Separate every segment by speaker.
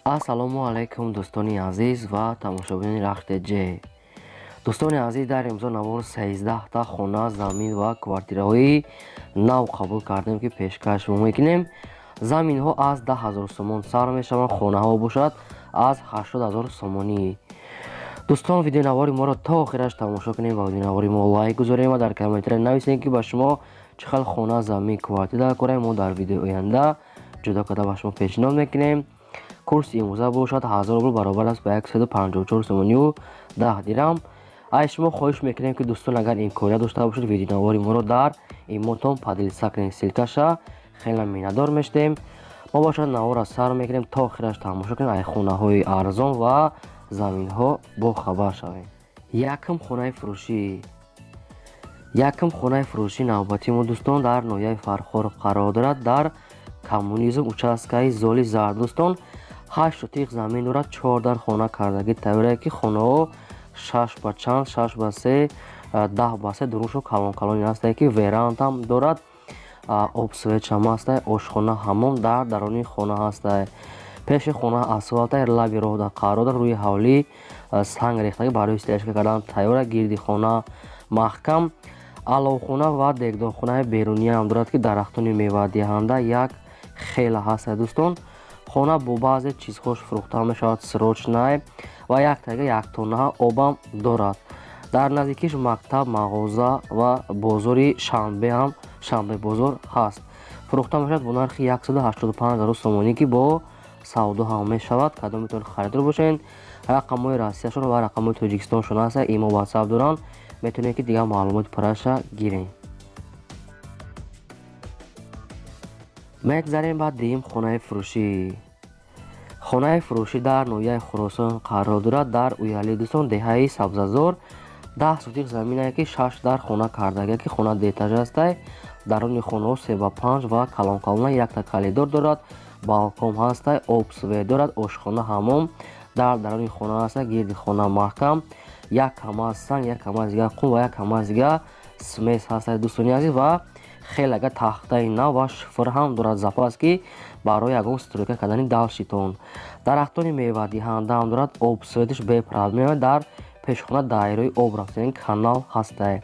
Speaker 1: Ассалому алайкум, дӯстони азиз ва тамошобинони Рахтеҷ. Дӯстони азиз, дар имзо навор 13та хона, замин ва квартираҳои нав қабул кардем, ки пешкаш мекунем. Заминҳо аз 10 000 сомон сар мешаванд, хонаҳо бошад аз 80 000 сомонӣ. Дӯстон, видеонавори моро то охираш тамошо кунем ва видеонавори мо лайк гузорем ва дар комментария нависем, ки ба шумо чӣ хел хона, замин, квартира даркорем. Мо дар видеои оянда ҷудо карда ба шумо пешниҳод мекунем. Курси имрӯза бошад 1000 рубл баробар аст ба 154 сомонию 10 дирам. Аз шумо хоҳиш мекунем, ки, дӯстон, агар имконият дошта бошед, видеонавори моро дар имотон поделиться кунед ссылкаша, хеле миннатдор мешудем. Мо бошад наворро сар мекунем, то охираш тамошо кунем, ай хонаҳои арзон ва заминҳо бохабар шавем. Якум хонаи фурӯшӣ, якум хонаи фурӯшӣ навбатии мо, дӯстон, дар ноҳияи Фархор қарор дорад, дар Коммунизм, участкаи Золи Зард. Дӯстон, 8 сотиқ замин дорад, чор дар хона кардагӣ тайёре, ки хонаҳо шаш ба чанд, 6 ба 3, 10 ба 3, дуруншо калон калони ҳастае, ки верандам дорад, об, свет ҳам ҳастае, ошхона, ҳаммом дар даруни хона ҳастае. Пеши хона асфалтай, лаби роҳда қарор дорад, рӯи ҳавлӣ санг рехтагӣ барои стяжка кардан тайёра, гирди хона маҳкам. Аловхона ва дегдонхонаи беруниам дорад, ки дарахтони мевадиҳанда як хела ҳастае. Дӯстон, хона бо баъзе чизҳош фурӯхта мешавад, срочный, ва як тага як тоннаҳа обам дорад. Дар наздикиш мактаб, мағоза ва бозори шанбеам, шанбе бозор ҳаст. Фурӯхта мешавад бо нархи 185 000 сомонӣ, ки бо савдо ҳам мешавад. Кадом метавонед харидор бошед, рақамҳои Россияшон ва рақамҳои Тоҷикистоншон ҳаста, имо, Ватсап доранд, метавонед, ки дигар маълумоти пурраша гиред. Мегзарем ба дуюм хонаи фурӯшӣ. Хонаи фурӯшӣ дар ноҳияи Хуросон қарор дорад, дар Уяли, дӯстон, деҳаи Сабзазор. 10 сотиқ заминае, ки шаш дар хона кардагия, ки хона дуэтажа ҳастай. Даруни хонаҳо 3 ба 5 ва калонкалона, якта калидор дорад, балкон ҳастай, об, свет дорад, ошхона, ҳаммом дар даруни хона ҳастай, гирди хона маҳкам, як камаз санг, як камаз дига қум ва як камаз дига смесь ҳастай, дӯстони азиз, ва хеле ага тахтаи нав ва шифр ҳам дорад запас, ки барои ягон стройка кардани далшитон. Дарахтони мевадиҳанда ҳам дорад, об, светаш бепроблема, дар пешхона даираи об рафта, канал ҳастай.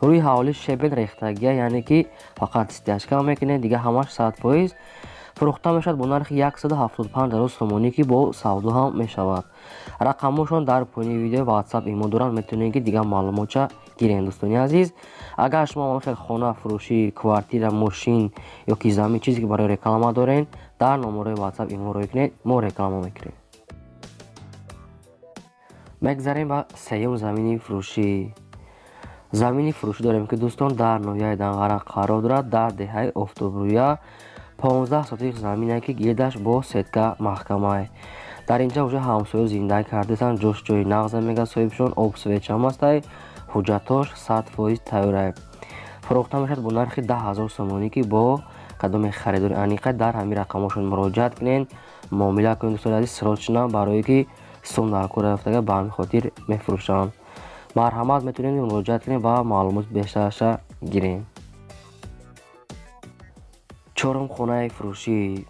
Speaker 1: Рӯи ҳавлӣ щебень рехтагия, яъне ки фақат стяжка мекунед, дига ҳамаш 100%. Фурӯхта мешавад бо нархи 175 000 сомонӣ, ки бо савдо ҳам мешавад. Рақамҳошон дар поёни видео, Ватсап, имо доранд, метавонед, ки дигар маълумотча гиред. Дӯстони азиз, агар шумо хел хона фурӯшӣ, квартира, мошин ё ки замин, чизе ки барои реклама доред, дар номерои Ватсап, имо рӯй кунед, мо реклама мекунем. Мегзарем ба сеюм замини фурӯшӣ. Замини фурӯшӣ дорем, ки, дӯстон, дар ноҳияи Данғара қарор дорад, дар деҳаи Офтобрӯя. 15 сотиқ замине, ки гирдаш бо сетка маҳкамае. Дар инҷа уже ҳамсоё зиндагӣ кардесанд, ҷош ҷои нағза мега соҳибшон, об, свет ҳам ҳастай, ҳуҷҷатош 100% тайёрае. Фурӯхта мешавад бо нархи 10 000 сомонӣ, ки бо кадоме харидори аниқа, дар ҳамин рақамҳошон муроҷиат кунед, муомила кунед. Дӯстони азиз, срочно, барое ки сум дар кор рафтага, ба ҳамин хотир мефурӯшанд. Марҳамат, метавонед муроҷиат кунед ва маълумоти бештараша гиред. Чорум хонаи фурӯшӣ.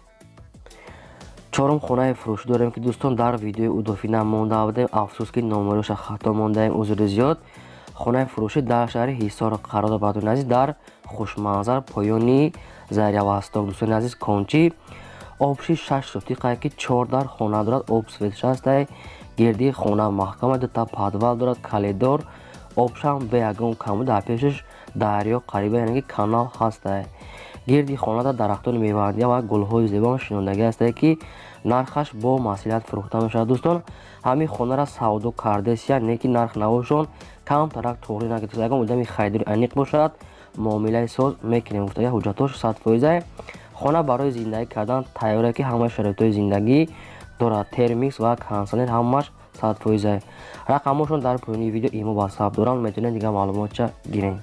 Speaker 1: Чорум хонаи фурӯшӣ дорем, ки, дӯстон, дар видеои удофина монда будем. Афсӯс, ки номероша хато мондаем, узри зиёд. Хонаи фурӯшӣ дар шаҳри Ҳисор қарор дорад, дӯстони азиз, дар хушманзар, поёни Зарявосток. Дӯстони азиз, кончи обши 6 сотиқае, ки чор дар хона дорад, об, светш ҳастай, гирди хона маҳкама, дута подвал дорад, калидор, обшам бе ягон каму, дар пешаш дарё қариба, яъне ки канал ҳастай. Гирди хонада дарахтони мевадиҳанда ва гулҳои зебо шинондагӣ ҳастае, ки нархаш бо маслиҳат фурӯхта мешавад. Дӯстон, ҳамин хонара савдо кардесия, не ки нарх навошон камтарак тоғрӣ нагирифта. Ягон одами харидори аниқ бошад, муомилаи соз мекунем гуфтага. Ҳуҷҷатош 100%. Хона барои зиндагӣ кардан тайёре, ки ҳамаи шароитҳои зиндагӣ дорад, термикс ва кондитсионер ҳамааш 100%. Рақамҳошон дар поёни видео, имо, Ватсап доранд, метавонед дигар маълумотча гиред.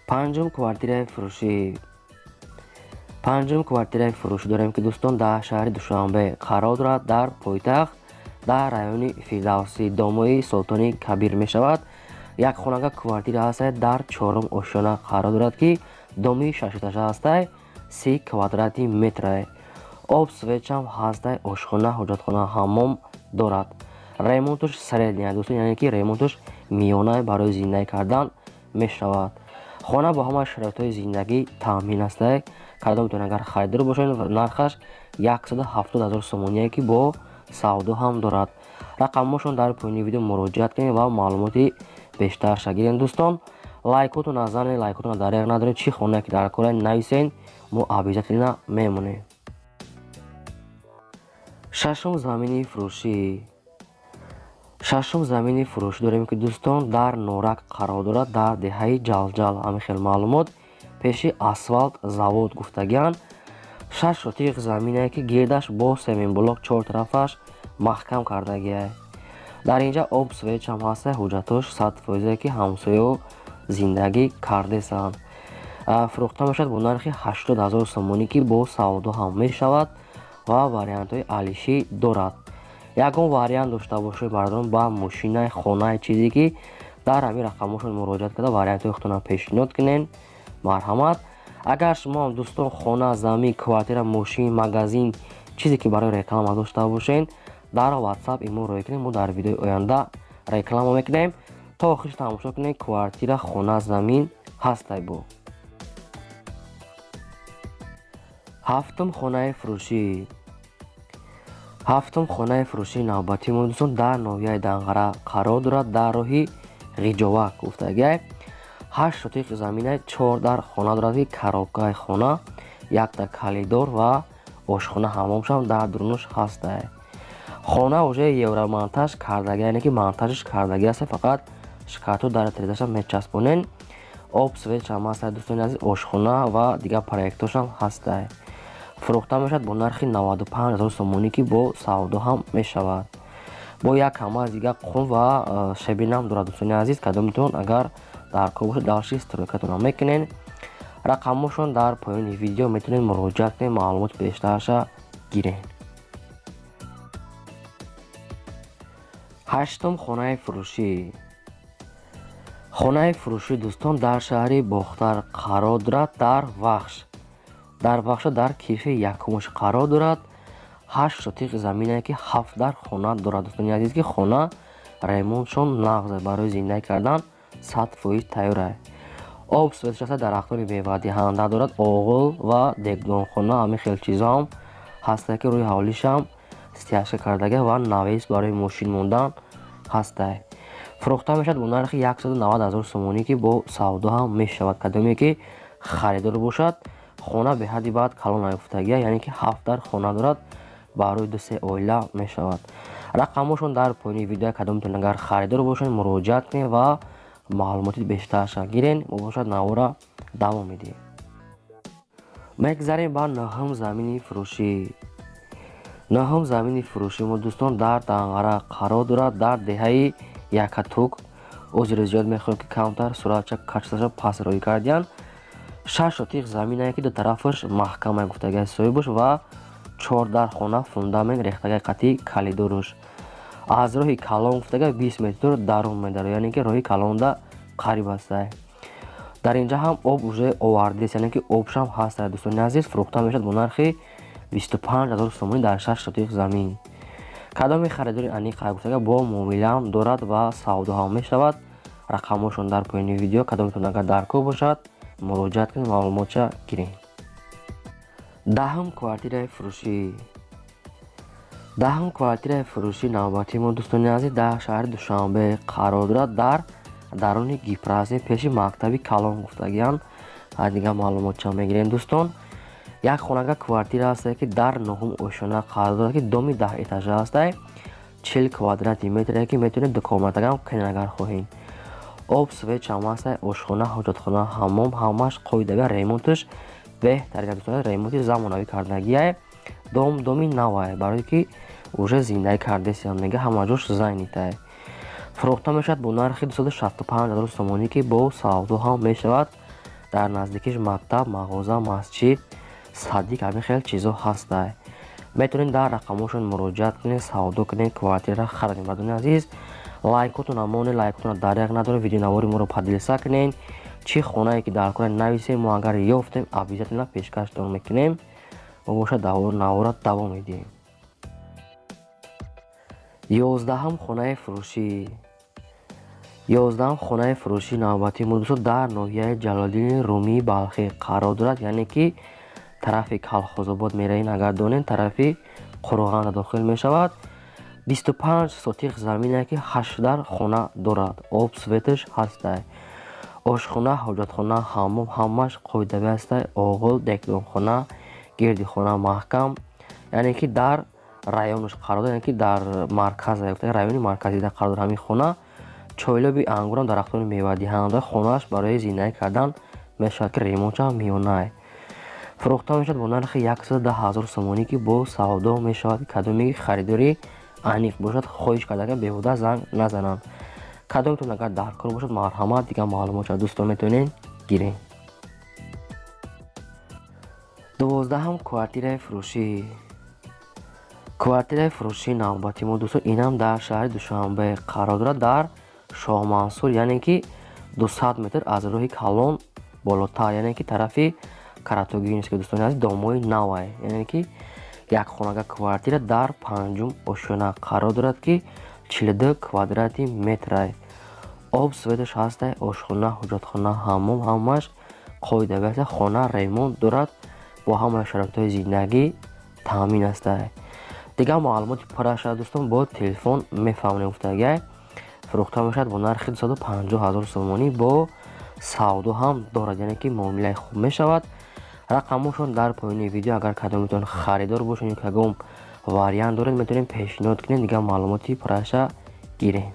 Speaker 1: Панҷум квартираи фурӯшӣ. Панҷум квартираи фурӯшӣ дорем, ки, дӯстон, дар шаҳри Душанбе қарор дорад, дар пойтахт, дар райони Фирдавсӣ, домои Султони Кабир мешавад. Як хонага квартира ҳастай, дар чорум ошёна қарор дорад, ки доми шашэтажа ҳастай, 30 квадрати метрае. Об свечам ҳастай, ошхона, ҳоҷатхона, ҳаммом дорад. Ремонташ средний дӯстон, яъне ки ремонташ миёна барои зиндагӣ кардан мешавад. Хона бо ҳама шароитҳои зиндагӣ таъмин ҳастай. Кадомтон агар харидор бошед, нархаш 170 000 сомоние ки бо савдо ҳам дорад. Рақамҳошон дар поёни видео муроҷиат кунед ва маълумоти бештарша гиред дӯстон. Лайкотон назанед, лайкотон дареғ надоред. Чӣ хонае ки дар кора нависен, мо обязательно мемонем. Шашум замини фурӯшӣ. Шашум замини фурӯшӣ дорем ки дӯстон дар Норак қарор дорад, дар деҳаи Ҷалҷал. Ҳамин хел маълумот, пеши асфалт завод гуфтагианд. 6 сотиқ замине ки гирдаш бо семенблок чор тарафаш маҳкам кардагиай. Дар инҷа об свеч ҳам ҳаста, ҳуҷҷатош 100% ки ҳамсоё зиндагӣ кардесанд. Фурӯхта мешавад бо нархи 80 000 сомонӣ ки бо савдо ҳам мешавад ва вариантҳои алишӣ дорад. Ягон вариант дошта бошед бардорон ба мошинай, хонае, чизе ки дар ҳамин рақамҳошон муроҷиат карда вариантҳои худтонро пешниҳод кунед. Марҳамат. Агар шумо ҳам дӯстон хона, замин, квартира, мошин, магазин, чизе ки барои реклама дошта бошед, дар WhatsApp имо роҳӣ кунед, мо дар видеои оянда реклама мекунем. То охирш тамошо кунед, квартира, хона, замин ҳастай бо. Ҳафтум хонаи фурӯшӣ. Ҳафтум хонаи фурӯшии навбатии мо дӯстон дар ноҳияи Данғара қарор дорад, дар роҳи Ғиҷовак гуфтагиай. 8 сотиқ замина, 4 дар хона дорад ки коробкаи хона, якта калидор ва ошхона ҳаммомшам дар дурунаш ҳастай. Хона уже евромонтаж кардаги, яъне ки монтажш кардаги аст, фақат шкату дар терезаша мечаспонен. Об свеч ҳам ҳастай дӯстони азиз, ошхона ва дигар проектҳошам ҳастай. Фурӯхта мешавад бо нархи 95 000 сомонӣ ки бо савдо ҳам мешавад. Бо як ҳама дигар қум ва шебинам дорад дӯстони азиз. Кадомтон агар дар кор бошад, далши стройкатонро мекунед. Рақамҳошон дар поёни видео метавонед муроҷиат кунед, маълумоти бештарша гиред. Ҳаштум хонаи фурӯшӣ. Хонаи фурӯшӣ дӯстон дар шаҳри Бохтар қарор дорад, дар Вахш. Дар Вахша дар кифи якумаш қарор дорад. 8 сотиқ замине ки 7 дар хона дорад дӯстони азиз, ки хона ремонтшон нағз барои зиндагӣ кардан 100% тайёр аст. Об свет шаста, дарахтони мевадиҳанда дорад, оғил ва дегдонхона, ҳамин хел чизҳо ҳам ҳастае ки рӯи ҳавлишам стяжка кардага ва навес барои мошин мондан ҳастай. Фурӯхта мешавад бо нархи 190 000 сомонӣ ки бо савдо ҳам мешавад. Кадоме ки харидор бошад, хона беҳадди баъд калон гуфтагия, яъне ки 7 дар хона дорад, барои 2-3 оила мешавад. Рақамҳошон дар поёни видео, кадомтон агар харидор бошед, муроҷиат кунед ва маълумоти бештарша гиред. Мо бошад навора давом медиҳем. Мегзарем ба нӯҳум замини фурӯшӣ. Нӯҳум замини фурӯшӣ мо дӯстон дар Данғара қарор дорад, дар деҳаи Якатук. Озиро зиёд мехоҳем ки камтар суратча качестваша пас роҳӣ кардиянд. 6 сотиқ заминае ки ду тарафаш маҳкама гуфтагиай соҳибаш ва 4 дар хона фундамент рехтагиай қатъи калидоруш. Аз роҳи калон гуфтагиай 20 метр дарун медарад, яъне ки роҳи калонда қариб ҳастай. Дар инҷа ҳам об уже овардист, яъне ки обшам ҳастай дӯстони азиз. Фурӯхта мешавад бо нархи 25 000 сомонӣ дар 6 сотиқ замин. Кадоми харидори аниқ гуфтага бо муомилаам дорад ва савдо ҳам мешавад. Рақамҳошон дар поёни видео, кадомтон агар дар кор бошад, муроҷиат кунед, маълумотша гиред. Даҳум квартираи фурӯшӣ. Даҳум квартираи фурӯшӣ навбатии мо дӯстони азиз дар шаҳри Душанбе қарор дорад, дар даруни Гипразе пеши мактаби калон гуфтагиянд. Дигар маълумотча мегирем дӯстон. Як хонага квартира ҳастае ки дар нӯҳум ошёна қарор дорад, ки доми 10 этажа ҳастае, 40 квадрати метре ки метавонед дукомнатагам кунед агар хоҳед. Об свеч ҳам ҳастае, ошхона, ҳоҷатхона, ҳаммом, ҳамаш қоидавия, ремонташ беҳтарин дӯстон, ремонти замонавӣ кардагиае. Дом доми навае, барое ки уже зиндагӣ кардесиам мега, ҳама ҷош зайнитае. Фурӯхта мешавад бо нархи 265 000 сомонӣ ки бо савдо ҳам мешавад. Дар наздикиш мактаб, мағоза, масҷид, садик, ҳамин хел чизҳо ҳастай. Метавонед дар рақамҳошон муроҷиат кунед, савдо кунед, квартира харидед. Бардони азиз, лайкотонро монед, лайкотонро даряқ надоред, видеонавори моро поделиться кунед. Чӣ хонае ки дар кора нависем, мо агар ёфтем, обязательно пешкаштон мекунем. Мо бошад навора давом медиҳем. 11-м хонаи фурӯшӣ. 11-м хонаи фурӯшӣ навбатии мо дӯстон дар ноҳияи Ҷалолиддини Румии Балхӣ қарор дорад, яъне ки тарафи Калхозобод меравем, агар донем тарафи Қурғанда дохил мешавад. 25 сотиқ замине ки 8 хона дорад, об светаш ҳастай, ошхона, ҳоҷатхона, ҳаммом ҳамаш қоидавӣ ҳастай, оғил, декдонхона, гирди хона маҳкам, яъне ки дар районаш қарор дорад, яъне ки дар марказ, райони марказида қарор дорад ҳамин хона. Чойлоби ангурам, дарахтони мевадиҳанда, хонааш барои зиндагӣ кардан мешавад ки ремонтшам миёнае. Фурӯхта мешавад бо нархи 110 000 сомонӣ ки бо савдо мешавад. Кадоме харидори аниқ бошад, хоҳиш карда беҳуда занг назананд. Кадометон агар даркор бошад, марҳамат, дигар маълумотша дӯстон метавонед гиред. 12-м квартираи фурӯшӣ. Квартираи фурӯшии навбати мо дӯстон инам дар шаҳри Душанбе қарор дорад, дар Шоҳмансур, яъне ки 200 метр аз роҳи калон болотар, яъне ки тарафи Каратогинский дӯстони азиз, домои навай, яъне ки як хонага квартира дар 5-ум ошёна қарор дорад ки 42 квадрати метрай. Об светаш ҳастай, ошхона, ҳоҷатхона, ҳаммом ҳамаш қоидавӣ ҳастай. Хона ремонт дорад, бо ҳамаи шароитҳои зиндагӣ таъмин ҳастай. Дигар маълумоти пурраша дӯстон бо телефон мефаҳмонем гуфтагиай. Фурӯхта мешавад бо нархи 250 000 сомонӣ, бо савдо ҳам дорад, яъне ки муомилаи хуб мешавад. Рақамошон дар поёни видео, агар кадометон харидор бошед ё кадом вариант доред, метавонед пешниҳод кунед, дигар маълумоти пурраша гирем.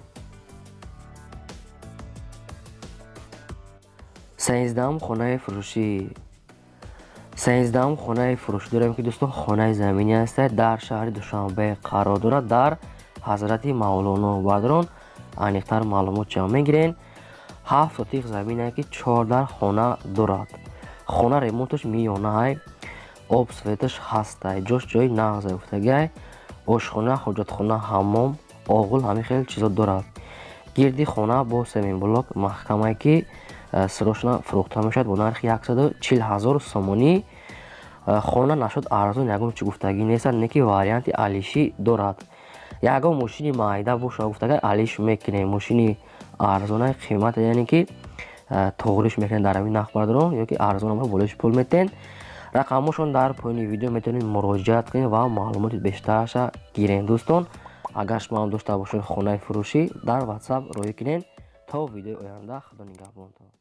Speaker 1: 13-м хонаи фурӯшӣ. 13-м хонаи фурӯшӣ дорем ки дӯстон хонаи заминӣ ҳастад, дар шаҳри Душанбе қарор дорад, дар Ҳазрати Мавлоно. Баъдрон аниқтар маълумот ҷамъ мегирем. 7 сотиқ замине ки 14 хона дорад. Хона ремонташ миёнаай, об светаш ҳастай, ҷош ҷои нағзай гуфтагиай, ошхона, ҳоҷатхона, ҳаммом, оғул ҳамин хел чизо дорад. Гирди хона бо семинблок маҳкамае ки срочно фурӯхта мешавад бо нархи 140 000 сомонӣ. Хона нашуд арзон, ягон чӣ гуфтагӣ нест, не ки варианти алишӣ дорад. Ягон мошини майда боша гуфтагӣ алиш мекунем, мошини арзонаи қимат, яъне ки тоғриш мекунем дар ҳамин нарх бардорон, ё ки арзон болош пул метен. Рақамошон дар поёни видео метавонед муроҷиат кунед ва маълумоти бештараша гирем. Дӯстон, агар шумо ҳам дошта бошед хонаи фурӯшӣ, дар WhatsApp роҳӣ кунед. То видеои оянда, Худо нигаҳбонтон.